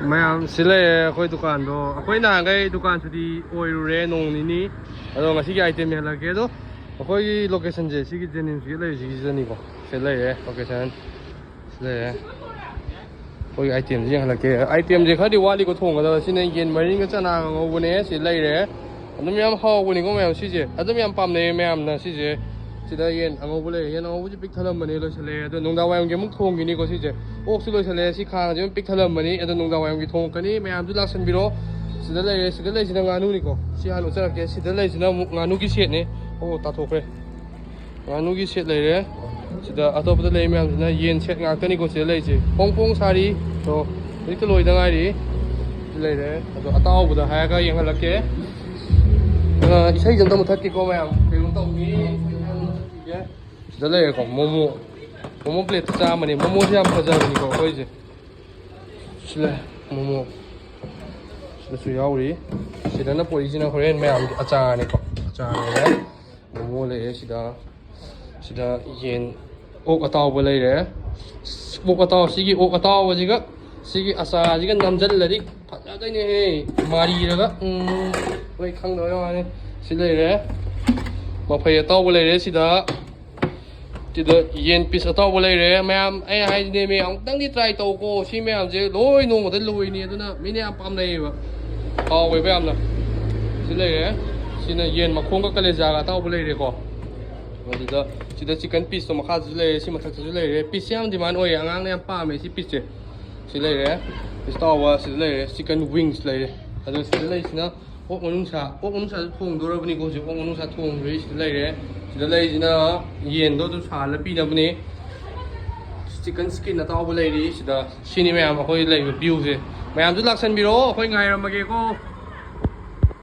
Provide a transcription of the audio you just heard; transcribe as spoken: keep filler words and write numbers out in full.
ꯃꯌꯥꯝ ꯁꯤ ꯂꯩꯔꯦ ꯑꯩꯈꯣꯏ ꯗꯨꯀꯥꯟꯗꯣ꯫ ꯑꯩꯈꯣꯏ ꯅꯍꯥꯟꯈꯩ ꯗꯨꯀꯥꯟ ꯁꯨꯇꯤ ꯑꯣꯏꯔꯨꯔꯦ ꯅꯣꯡ ꯅꯤꯅꯤ꯫ ꯑꯗꯣ ꯉꯁꯤꯒꯤ item ꯌꯦꯡꯍꯜꯂꯛꯀꯦ꯫ ꯑꯗꯣ ꯑꯩꯈꯣꯏꯒꯤ locationꯁꯦ ꯁꯤꯒꯤ Jennings ꯒꯦꯠ ꯂꯩꯔꯤꯁꯤꯒꯤꯗꯅꯤꯀꯣ꯫ ꯁꯤ ꯂꯩꯔꯦ location꯫ ꯁꯤ ꯂꯩꯔꯦ꯫ ꯑꯩꯈꯣꯏꯒꯤ itemꯁꯦ ꯌꯦꯡꯍꯜꯂꯛꯀꯦ꯫ Itemꯁꯦ ꯈꯔꯗꯤ ꯋꯥꯠꯂꯤꯀꯣ ꯊꯣꯡꯒꯗꯕ꯫ ꯁꯤꯅ ꯌꯦꯟ ꯃꯔꯤꯟꯒ ꯆꯅꯥꯒ ꯉꯧꯕꯅꯦ꯫ ꯁꯤ ꯂꯩꯔꯦ꯫ ꯑꯗꯨꯝ ꯌꯥꯝ ꯍꯥꯎꯕꯅꯤꯀꯣ ꯃꯌꯥꯝ ꯁꯤꯁꯦ꯫ ꯑꯗꯨꯝ ꯌꯥꯝ ꯄꯥꯝꯅꯩꯌꯦ ꯃꯌꯥꯝꯅ ꯁꯤꯁꯦ꯫ ꯁꯤꯗ ꯌꯦꯟ ꯑꯉꯧꯕ ꯂꯩꯔꯦ꯫ ꯌꯦꯟ ꯑꯉꯧꯕꯁꯦ ꯄꯤꯛ ꯊꯜꯂꯝꯕꯅꯦ, ꯂꯣꯏꯁꯤꯜꯂꯛꯑꯦ꯫ ꯑꯗꯣ ꯅꯨꯡꯗꯥꯡ ꯋꯥꯏꯔꯝꯒꯤ ꯑꯃꯨꯛ ꯊꯣꯡꯈꯤꯅꯤꯀꯣ ꯁꯤꯁꯦ꯫ ꯑꯣꯛꯁꯨ ꯂꯣꯏꯁꯤꯜꯂꯛꯑꯦ꯫ ꯁꯤ ꯈꯥꯡꯁꯦ ꯑꯗꯨꯝ ꯄꯤꯛ ꯊꯜꯂꯝꯕꯅꯤ꯫ ꯑꯗꯣ ꯅꯨꯡꯗꯥꯡ ꯋꯥꯏꯔꯝꯒꯤ ꯊꯣꯡꯉꯛꯀꯅꯤ꯫ ꯃꯌꯥꯝꯁꯨ ꯂꯥꯛꯁꯟꯕꯤꯔꯣ꯫ ꯁꯤꯗ ꯂꯩꯔꯦ꯫ ꯁꯤꯗ ꯂꯩꯁꯤꯅ ꯉꯥꯅꯨꯅꯤꯀꯣ꯫ ꯁꯤ ꯍꯥꯟꯅ ꯎꯠꯆꯔꯛꯀꯦ꯫ ꯁꯤꯗ ꯂꯩꯁꯤꯅ ꯑꯃꯨꯛ ꯉꯥꯅꯨꯒꯤ setꯅꯦ꯫ ꯑꯣ, ꯇꯥꯊꯣꯛꯈ꯭ꯔꯦ꯫ ꯉꯥꯅꯨꯒꯤ set ꯂꯩꯔꯦ꯫ ꯁꯤꯗ ꯑꯇꯣꯞꯄꯗ ꯂꯩ ꯃꯌꯥꯝꯁꯤꯅ ꯌꯦꯟ set ꯉꯥꯛꯇꯅꯤꯀꯣ ꯁꯤꯗ ꯂꯩꯔꯤꯁꯦ꯫ ꯐꯣꯡ ꯐꯣꯡ ꯁꯥꯔꯤ꯫ ꯑꯗꯣ ꯍꯧꯖꯤꯛꯇ ꯂꯣꯏꯗ ꯉꯥꯏꯔꯤ꯫ ꯁꯤ ꯂꯩꯔꯦ꯫ ꯑꯗꯣ ꯑꯇꯥꯎꯕꯗ ꯍꯥꯏꯔꯒ ꯌꯦꯡꯍꯜꯂꯛꯀꯦ꯫ ꯑ, ꯏꯁꯩꯁꯦ ꯑꯝꯇ ꯃꯨꯊꯠꯀꯦꯀꯣ ꯃꯌꯥꯝ꯫ ꯀꯩꯅꯣꯝ ꯇꯧꯅꯤ꯫ ꯁꯤꯗ ꯂꯩꯔꯦꯀꯣ ꯃꯣꯃꯣ꯫ ꯃꯣꯃꯣ plate ꯆꯥꯝꯃꯅꯤ꯫ ꯃꯣꯃꯣꯁꯦ ꯌꯥꯝ ꯐꯖꯕꯅꯤꯀꯣ ꯑꯩꯈꯣꯏꯁꯦ꯫ ꯁꯤ ꯂꯩ ꯃꯣꯃꯣ꯫ ꯁꯤꯗꯁꯨ ꯌꯥꯎꯔꯤ꯫ ꯁꯤꯗꯅ ꯄꯨꯔꯛꯏꯁꯤꯅ ꯍꯣꯔꯦꯟ ꯃꯌꯥꯝꯒꯤ ꯑꯆꯥꯔꯅꯤꯀꯣ꯫ ꯑꯆꯥꯔ ꯂꯩꯔꯦ꯫ ꯃꯣꯃꯣ ꯂꯩꯔꯦ ꯁꯤꯗ꯫ ꯁꯤꯗ ꯌꯦꯟ, ꯑꯣꯛ ꯑꯇꯥꯎꯕ ꯂꯩꯔꯦ꯫ ꯑꯣꯛ ꯑꯇꯥꯎ-, ꯁꯤꯒꯤ ꯑꯣꯛ ꯑꯇꯥꯎꯕꯁꯤꯒ ꯁꯤꯒꯤ ꯑꯆꯥꯔꯁꯤꯒ ꯅꯝꯁꯤꯜꯂꯗꯤ ꯐꯖꯗꯣꯏꯅꯦꯍꯦ꯫ ꯃꯥꯔꯤꯔꯒ, ꯎꯝ, ꯅꯣꯏ ꯈꯪꯗꯕꯩ ꯋꯥꯅꯤ꯫ ꯁꯤ ꯂꯩꯔꯦ꯫ ꯃꯐꯩ ꯑꯇꯥꯎꯕ ꯂꯩꯔꯦ ꯁꯤꯗ꯫ ꯁꯤꯗ ꯌꯦꯟ piece ꯑꯇꯥꯎꯕ ꯂꯩꯔꯦ꯫ ꯃꯌꯥꯝ, ꯑꯩ ꯍꯥꯏꯁꯤꯅꯦ, ꯃꯌꯥꯝ ꯑꯃꯨꯛꯇꯪꯗꯤ try ꯇꯧꯀꯣ꯫ ꯁꯤ ꯃꯌꯥꯝꯁꯦ ꯂꯣꯏ ꯅꯣꯡꯃꯗ ꯂꯣꯏꯅꯤ, ꯑꯗꯨꯅ ꯃꯤꯅ ꯌꯥꯝ ꯄꯥꯝꯅꯩꯌꯦꯕ꯫ ꯍꯥꯎꯋꯦꯕ ꯌꯥꯝꯅ꯫ ꯁꯤ ꯂꯩꯔꯦ꯫ ꯁꯤꯅ ꯌꯦꯟ ꯃꯈꯣꯡꯒ ꯀꯂꯦꯖꯥꯒ ꯑꯇꯥꯎꯕ ꯂꯩꯔꯦꯀꯣ꯫ ꯑꯗꯨꯗ ꯁꯤꯗ chicken pieceꯇꯣ ꯃꯈꯥꯗꯁꯨ ꯂꯩꯔꯦ, ꯁꯤ ꯃꯊꯛꯇꯁꯨ ꯂꯩꯔꯦ꯫ Pieceꯁꯦ ꯌꯥꯝ demand ꯑꯣꯏꯌꯦ, ꯑꯉꯥꯡꯅ ꯌꯥꯝ ꯄꯥꯝꯃꯦ ꯁꯤ pieceꯁꯦ꯫ ꯁꯤ ꯂꯩꯔꯦ꯫ Piece ꯑꯇꯥꯎꯕ ꯁꯤꯗ ꯂꯩꯔꯦ꯫ Chicken wings ꯂꯩꯔꯦ꯫ ꯑꯗꯣ ꯁꯤꯗ ꯂꯩꯔꯤꯁꯤꯅ ꯑꯣꯛ ꯃꯅꯨꯡꯁꯥ, ꯑꯣꯛ ꯃꯅꯨꯡꯁꯥꯁꯨ ꯊꯣꯡꯗꯣꯔꯕꯅꯤꯀꯣ ꯍꯧꯖꯤꯛ꯫ ꯑꯣꯛ ꯃꯅꯨꯡꯁꯥ ꯊꯣꯡꯗ꯭ꯔꯤ꯫ ꯁꯤꯗ ꯂꯩꯔꯦ꯫ ꯁꯤꯗ ꯂꯩꯔꯤꯁꯤꯅ ꯌꯦꯟꯗꯣ ꯑꯗꯨꯝ ꯁꯥꯍꯜꯂ ꯄꯤꯅꯕꯅꯦ꯫ Chicken skin ꯑꯇꯥꯎꯕ ꯂꯩꯔꯤ ꯁꯤꯗ꯫ ꯁꯤꯅꯤ ꯃꯌꯥꯝ ꯑꯩꯈꯣꯏ ꯂꯩꯔꯤꯕ viewꯁꯦ꯫ ꯃꯌꯥꯝꯁꯨ ꯂꯥꯛꯁꯟꯕꯤꯔꯣ, ꯑꯩꯈꯣꯏ ꯉꯥꯏꯔꯝꯃꯒꯦꯀꯣ꯫